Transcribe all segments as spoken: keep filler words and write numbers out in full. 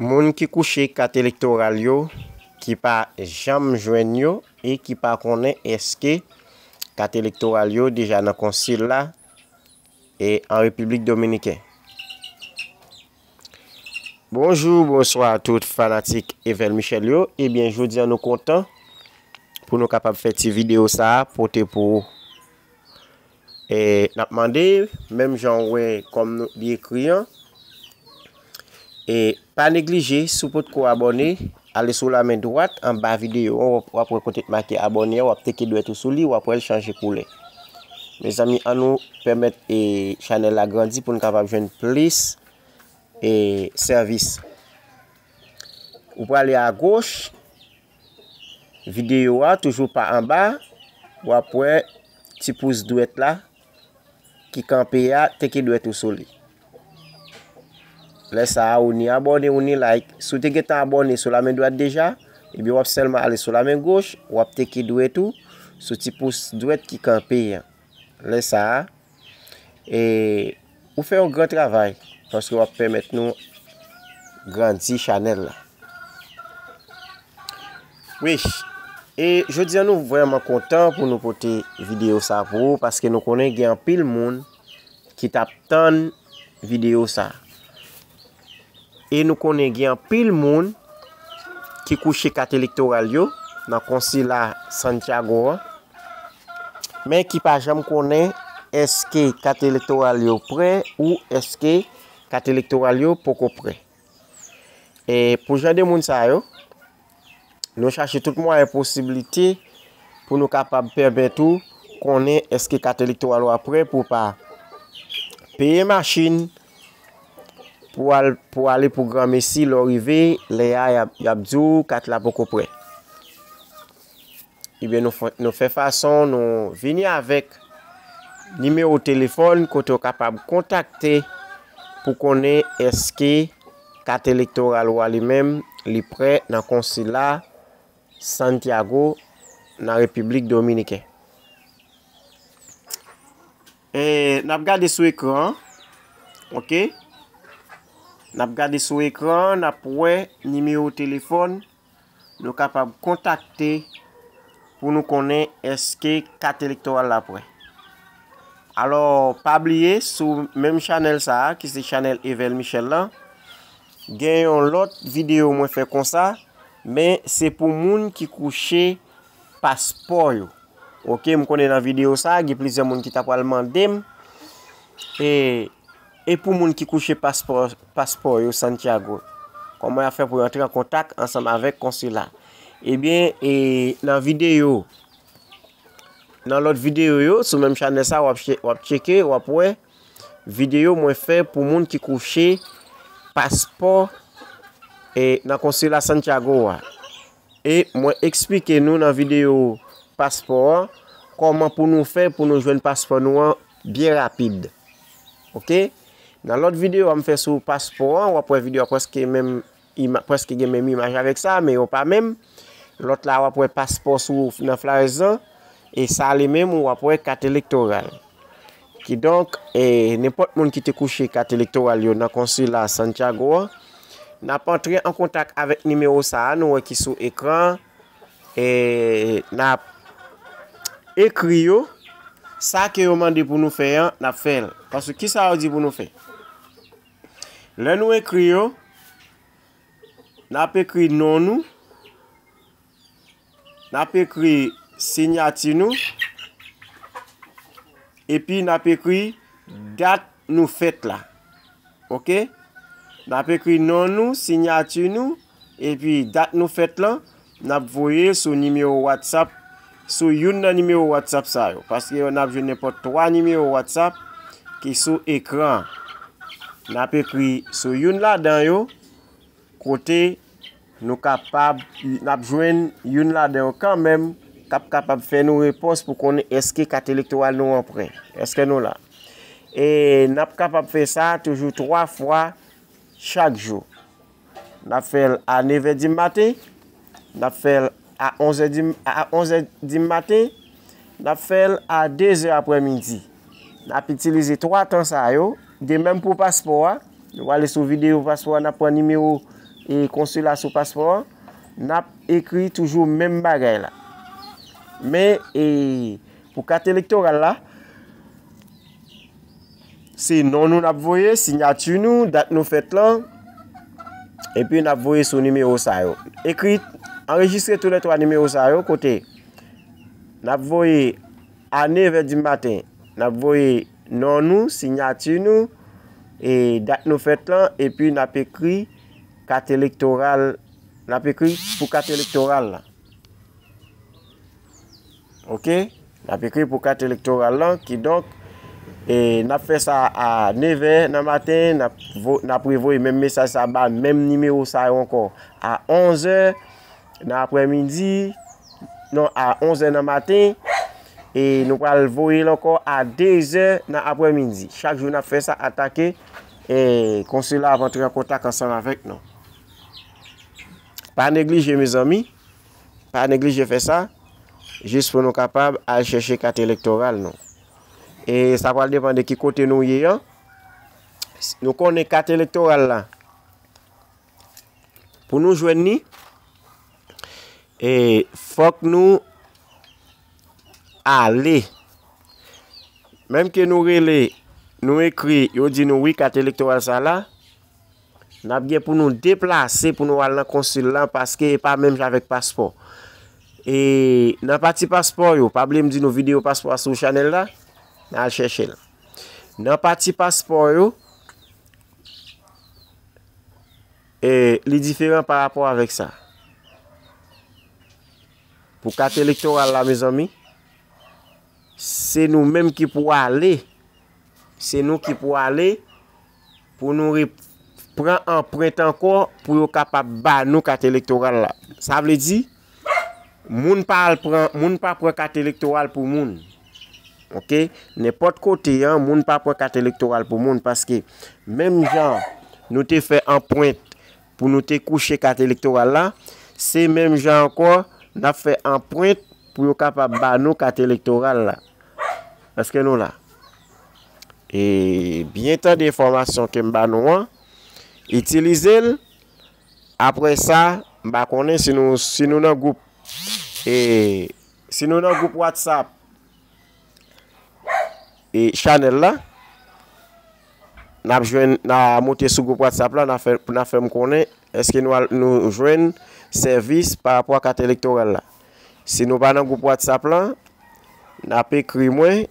Moun ki kouche kat elektoral yo, ki pa janm jwenn yo e ki pa konnen èske kat elektoral yo deja nan konsil la e an Repiblik Dominiken. Bonjou, bonswa tout fanatik Evel Michel yo. Ebyen, jodi a nou kontan pou nou kapab fè ti videyo sa a pote pou ou. E n ap mande, menm jan w wè kòm nou, li ekri an, e pa neglije, si w potko abòne, ale sou lamen dwat anba videyo an, w ap wè kote k make abòne an, w ap teke dwèt ou sou li, w ap wè l chanje koulè. Mezanmi, ann nou pèmèt e chanèl la grandi pou n kapab jwenn plis e sèvis. Ou prale agoch, videyo a toujou pa anba, w ap wè ti pous dwèt la ki kanpe a, teke dwèt ou sou li. Lè sa a, ou ni abòne, ou ni like. Si w te gentan abòne sou lamen dwat deja, ebyen w ap sèlman ale sou lamen goch, w ap teke dwèt ou sou ti pous dwèt ki kanpe an. Lè sa a, e ou fè yon gran travay, paske w ap pèmèt nou grandi chanèl la. Wi, e jodi a nou vrèman kontan pou nou pote videyo sa pou ou, paske nou konnen gen anpil moun ki t ap tann videyo sa. E nou konnen gen anpil moun ki kouche kat elektoral yo nan konsila Santiago an, men ki pa janm konnen èske kat elektoral yo prè ou èske kat elektoral yo poko prè. E pou jan de moun sa yo, nou chache tout mwayen posiblite pou nou kapab pèmèt ou konnen èske kat elektoral ou a prè pou w pa peye machin pou al, pou ale pou granmesi, lè w rive, lè a, y ap, y ap di w kat la poko prè. Ebyen, nou fè, nou fè fason, nou vini avèk nimewo telefòn kote w kapab kontakte pou konnen èske kat elektoral ou a li menm, li prè nan konsila Santiago, nan Repiblik Dominiken. E, n ap gade sou ekran an, oke? N ap gade sou ekran an, n ap wè nimewo telefòn nou kapab kontakte pou nou konnen èske kat elektoral la prè. Alò, pa bliye, sou menm chanèl sa a, ki se chanèl Evel Michel lan, gen yon lòt videyo mwen fè konsa, men se pou moun ki kouche paspò yo. Oke, m konnen nan videyo sa a, gen plizyè moun ki ta pral mande m, e, e pou moun ki kouche paspò, paspò yo Santiago, kòman y ap fè pou yo antre an kontak ansanm avèk konsila? Ebyen, e, nan videyo, nan lòt videyo yo, sou menm chanèl sa, w ap che-, w ap tcheke, w ap wè videyo mwen fè pou moun ki kouche paspò, e, nan konsila Santiago a. E mwen eksplike nou nan videyo paspò an, kòman pou nou fè pou nou jwenn paspò nou an byen rapid. Oke? Nan lòt videyo a m fè sou paspò an, w ap wè videyo a prèske menm ima-, prèske gen menm imaj avèk sa, men yo pa menm. Lòt la, w ap wè paspò sou, nan flayèz lan, e sa li menm, w ap wè kat elektoral. Kidonk, e, nenpòt moun ki te kouche kat elektoral yo nan konsila Santiago an, n ap antre an kontak avèk nimewo sa a, nou wè ki sou ekran an, e, n ap ekri yo, sa ke yo mande pou nou fè an, n ap fè l. Paske kisa yo di pou nou fè? Lè nou ekri yo, n ap ekri non nou, n ap ekri siyati nou, epi n ap ekri dat nou fèt la. Oke? N ap ekri non nou, siyati nou, epi dat nou fèt lan, n ap voye sou nimewo WhatsApp, sou youn nan nimewo WhatsApp sa yo, paske n ap jwenn nenpòt twa nimewo WhatsApp ki sou ekran an. N ap ekri sou youn ladan yo, kote nou kapab, n ap jwenn youn ladan yo kanmenm, k ap kapab fè nou repons pou konnen èske kat elektoral nou an prè, èske nou la. E n ap kapab fè sa toujou twa fwa chak jou. N ap fè l a nevè di maten, n ap fè l a onzè di, a onzè di maten, n ap fè l a dezè aprèmidi. N ap itilize twa tan sa yo. De menm pou paspò a, nou ale sou videyo paspò a, n ap pran nimewo e, konsila sou paspò a, n ap ekri toujou menm bagay la. Men, e, pou kat elektoral la, se non nou n ap voye, siyati nou, dat nou fèt lan, epi n ap voye sou nimewo sa yo. Ekri, anrejistre toulètwa nimewo sa yo, kote n ap voye a nevè di maten, n ap voye non nou, siyati nou, e dat nou fèt lan, epi n ap ekri kat elektoral, n ap ekri pou kat elektoral la. Oke? N ap ekri pou kat elektoral lan, kidonk, e n ap fè sa a nevè nan maten, n ap vo-, n ap revoye menm mesaj sa a ba menm nimewo sa yo ankò a onzè nan aprèmidi, non, a onzè nan maten, e nou pral voye l ankò a dezè nan aprèmidi. Chak jou n ap fè sa, atake, e konsila ap antre an kontak ansanm avèk nou. Pa neglije, mezanmi, pa neglije fè sa, jis pou nou kapab al chèche kat elektoral nou. E sa pral depann de ki kote nou ye an. Nou konnen kat elektoral la, pou nou jwenn li, e fòk nou ale. Menm ke nou rele, nou ekri, yo di nou wi, kat elektoral sa la, n ap gen pou nou deplase pou nou al nan konsil lan, paske e pa menm jan avèk paspò. E nan pati paspò yo, pa bliye m di nou videyo paspò a sou chanèl la, n al chèche l. Nan pati paspò yo, e, li diferan pa rapò avèk sa. Pou kat elektoral la, mezanmi, se nou menm ki pou ale. Se nou ki pou ale, pou nou re-, pran anprent ankò, pou yo kapab ba nou kat elektoral la. Sa vle di, moun pa al pran, moun pa pran kat elektoral pou moun. Oke? Nenpòt kote an, moun pa pran kat elektoral pou moun, paske menm jan nou te fè anprent pou nou te kouche kat elektoral la, se menm jan ankò n ap fè anprent pou yo kapab ba nou kat elektoral la. Èske nou la? E byen tande enfòmasyon ke m ba nou an, itilize l. Apre sa, m pa konnen si nou, si nou nan gwoup, e, si nou nan gwoup WhatsApp, e chanèl la, n ap jwenn, n a moute sou gwoup WhatsApp la, n a fè, n a fè m konnen èske nou al, nou jwenn sèvis pa rapò a kat elektoral la. Si nou pa nan gwoup WhatsApp la, n ap ekri mwen,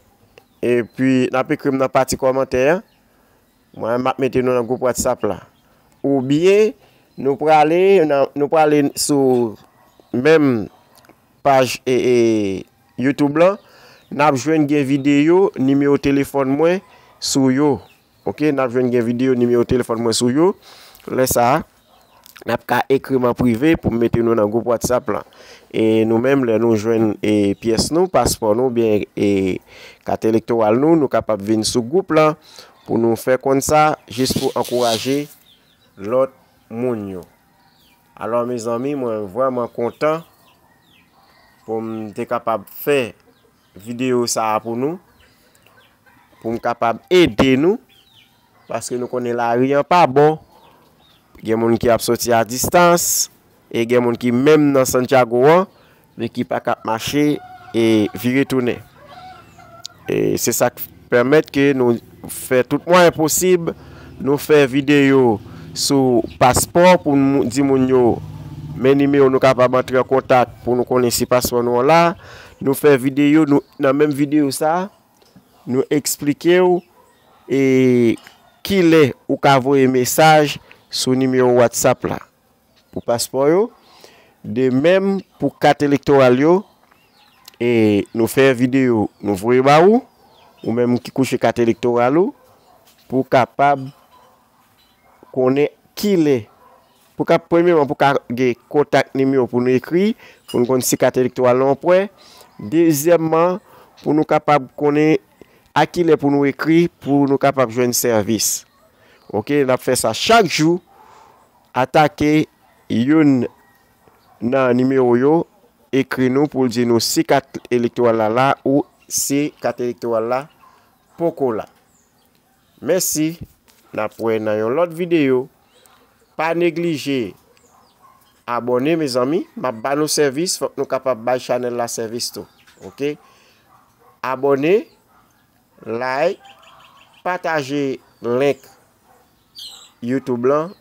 epi n ap ekri m nan pati kòmantè a. Mwen, m ap mete nou nan gwoup WhatsApp la. Oubyen, nou prale nan, nou prale sou menm paj, e, e, YouTube lan, n ap jwenn gen videyo nimewo telefòn mwen sou yo. Oke, n ap jwenn gen videyo nimewo telefòn mwen sou yo. Lè sa a, n ap ka ekri m an prive pou m mete nou nan gwoup WhatsApp lan. E nou menm, lè nou jwenn, e, pyès nou, paspò nou, oubyen, e, kat elektoral nou, nou kapab vin sou gwoup lan pou nou fè konn sa, jis pou ankouraje lòt moun yo. Alò, mezanmi, mwen vrèman kontan pou m te kapab fè videyo sa a pou nou, pou m kapab ede nou, paske nou konnen lari an pa bon. Gen moun ki ap soti a distans, e gen moun ki menm nan Santiago an, men ki pa ka ap mache e vire tounen. E se sa k pèmèt ke nou fè tout mwayen posib, nou fè videyo sou paspò pou nou di moun yo, men nimewo nou kapab antre an kontak pou nou konnen si paspò nou an la. Nou fè videyo, nou, nan menm videyo sa, nou eksplike w, e, kilè ou ka voye mesaj sou nimewo WhatsApp la pou paspò yo. De menm pou kat elektoral yo, e, nou fè videyo, nou voye ba ou, ou menm ki kouche kat elektoral ou, pou w kapab konnen kilè, pou ka, premyèman, pou ka gen kontak nimewo pou nou ekri, pou nou konn si kat elektoral nou an prè. Dezyèmman, pou nou kapab konnen a kilè pou nou ekri, pou nou kapab jwenn sèvis. Oke, n ap fè sa chak jou. Atake youn nan nimewo yo, ekri nou pou l di nou si kat elektoral la la ou si kat elektoral la poko la. Mèsi, n ap wè nan yon lòt videyo. Pa neglije abòne, mezanmi. M ap ba nou sèvis, fòk nou kapab bay chanèl la sèvis tou. Oke? Abòne, like, pataje link YouTube lan